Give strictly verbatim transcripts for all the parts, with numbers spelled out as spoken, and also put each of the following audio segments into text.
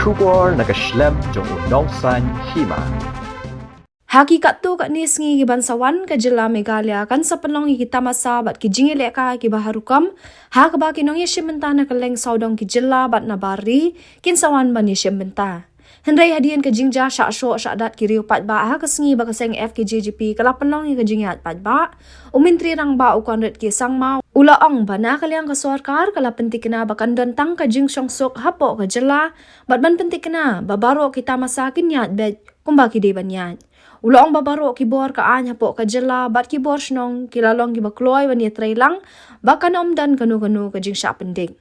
Khubor na ka shlem jong u nongsan hima. Ha ki katto katne sngi ki ban sa wan, ka jylla Meghalaya kan sa pynlong ïa ki tamasa bad ki jingïalehkai kiba ha rukom, ha kaba ki nongïashim bynta na kylleng sawdong ki jylla bad na bar ri kin sa wan ban ïashim bynta. Hynrei hadien ka jingjia shah shoh shah dat ki riew paidbah ha ka sngi ba ka seng F K J G P ka la pynlong ïa ka jingïaid paidbah, u Myntri Rangbah u Conrad K Sangma u la ong ba na ka liang ka sorkar ka la pyntikna ba kan don tang ka jingshongsuk hapoh ka jylla bad ban pyntikna ba baroh ki tamasa kin ïaid beit kumba ki dei ban ïaid. U la ong ba baroh ki bor ka aiñ hapoh ka jylla bad ki bor shnong ki la long kiba kloi ban ïatreilang ba kan ym don kano kano ka jingshah pyndik.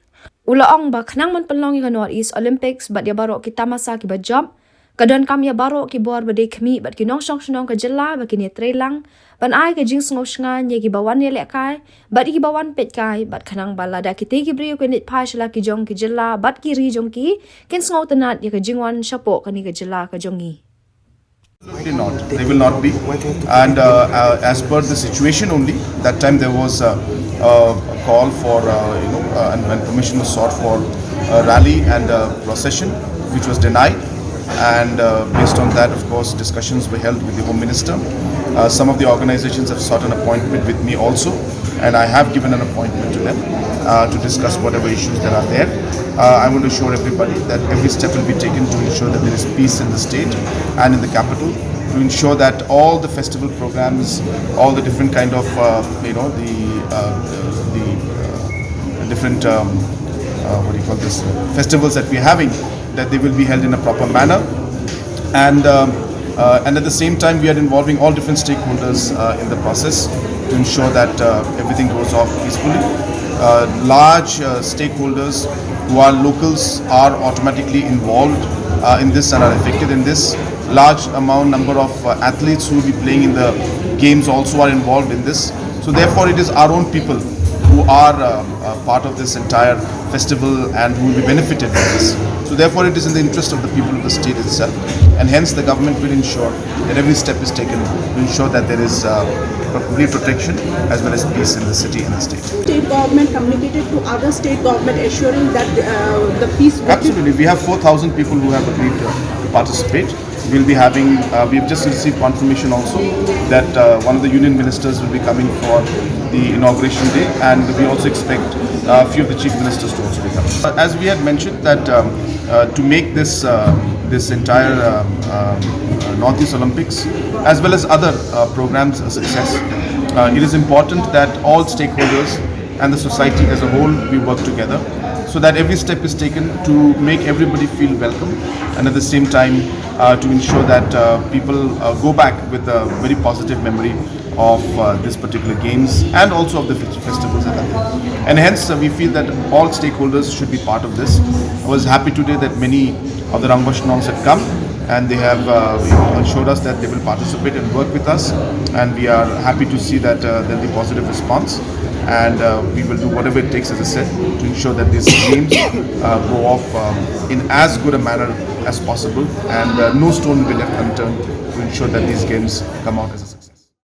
U la ong ba khnang ban pynlong ïa ka North East Olympics bad ïa baroh ki tamasa kiba jop, ka donkam ïa baroh ki bor ba dei khmih bad ki nongshong shnong ka jylla ba kin ïatreilang ban ai ka jingsngew shngaiñ ïa kiba wan ïalehkai bad ïa kiba wan peitkai, bad khnang ba lada kitei ki briew kin leit phai sha la ki jong ki jylla bad ki ri jong ki, kin sngewtynnad ïa ka jingwan shapoh kane ka jylla ka jong ngi. Absolutely not. They will not be. And uh, uh, as per the situation only, that time there was a, a call for, uh, you know, uh, and when permission was sought for a rally and a procession, which was denied. And uh, based on that, of course, discussions were held with the Home Minister. Uh, some of the organizations have sought an appointment with me also, and I have given an appointment to them uh, to discuss whatever issues that are there. Uh, I want to assure everybody that every step will be taken to ensure that there is peace in the state and in the capital, to ensure that all the festival programs, all the different kind of, uh, you know, the uh, the uh, different um, uh, what do you call this, uh, festivals that we're having, that they will be held in a proper manner. And um, uh, and at the same time, we are involving all different stakeholders uh, in the process to ensure that uh, everything goes off peacefully. Uh, large uh, stakeholders who are locals are automatically involved uh, in this and are affected in this. Large amount number of uh, athletes who will be playing in the games also are involved in this. So therefore, it is our own people who are uh, uh, part of this entire festival and who will be benefited by this. So therefore, it is in the interest of the people of the state itself, and hence the government will ensure that every step is taken to ensure that there is uh, complete protection as well as peace in the city and the state. State government communicated to other state government assuring that uh, the peace will be. Absolutely. We have four thousand people who have agreed to participate. We'll be having, uh, we've just received confirmation also that uh, one of the union ministers will be coming for the inauguration day, and we also expect uh, a few of the chief ministers to also be coming. Uh, as we had mentioned that um, uh, to make this uh, this entire um, um, uh, Northeast Olympics as well as other uh, programs a success, uh, it is important that all stakeholders and the society as a whole, we work together so that every step is taken to make everybody feel welcome and at the same time uh, to ensure that uh, people uh, go back with a very positive memory of uh, this particular games and also of the fes- festivals that are there. And hence, uh, we feel that all stakeholders should be part of this. I was happy today that many of the Rangbah Shnongs had come and they have uh, you know, assured us that they will participate and work with us. And we are happy to see that uh, there'll be positive response. And uh, we will do whatever it takes, as I said, to ensure that these games uh, go off um, in as good a manner as possible. And uh, no stone will be left unturned to ensure that these games come out as a success.